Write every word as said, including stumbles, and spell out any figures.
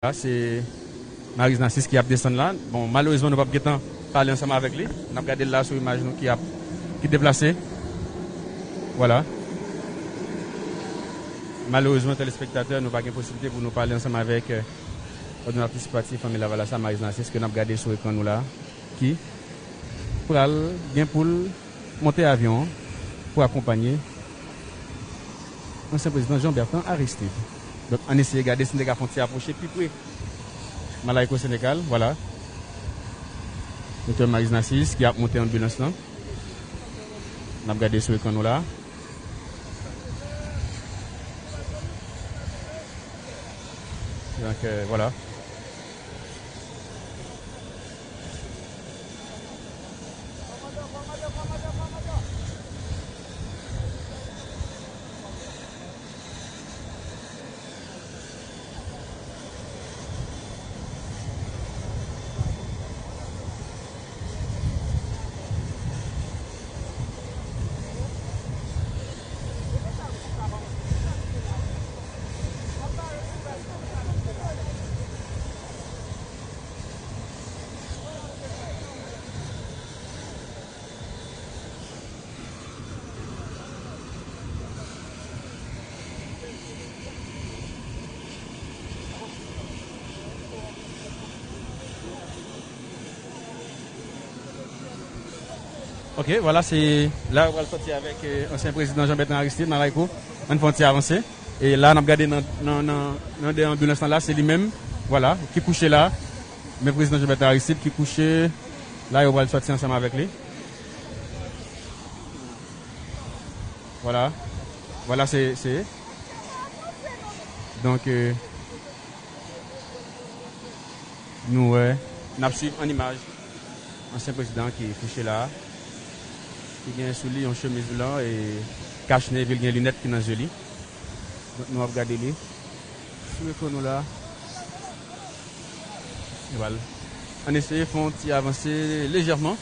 La, se Maryse Narcisse ki ap desann la. Bon, malerezman, nou p ap gentan pale ansanm avèk li. N ap gade l la sou imaj nou ki ap, ki deplase. Vwala. Malerezman, telespektatè, nou pa gen posiblite pou nou pale ansanm avèk, eh, kòdonatris pati Fanmi Lavalas la, Maryse Narcisse, ke n ap gade sou ekran nou la, ki pral gen pou l monte avyon an pou akonpanye ansyen prezidan Jean Bertrand Aristide. Donk, ann eseye gade si n te ka fè yon ti apwoche pi pre. Malayko Senegal, vwala. Doktè Maryse Narcisse ki ap monte anbilans lan. N ap gade sou ekran nou la. Donk, euh, vwala. Ok, vwala, se la yo pral sòti avèk, euh, ansyen prezidan Jean Bertrand Aristide, Malayko. Ann fè yon ti avanse. E la, n ap gade nan, nan, nan, nan dèyè anbilans lan la, se li menm, vwala, ki kouche la. Men prezidan Jean Bertrand Aristide ki kouche la, yo pral sòti ansanm avèk li. Vwala. Vwala, se, se. Donk, euh, nou wè, n ap swiv an imaj ansyen prezidan ki kouche la, ki gen sou li yon chemiz blan e kach nev, li gen linèt ki nan zye li. Donk, nou ap gade li sou ekran nou la. Vwala. Ann eseye fè yon ti avanse lejèman.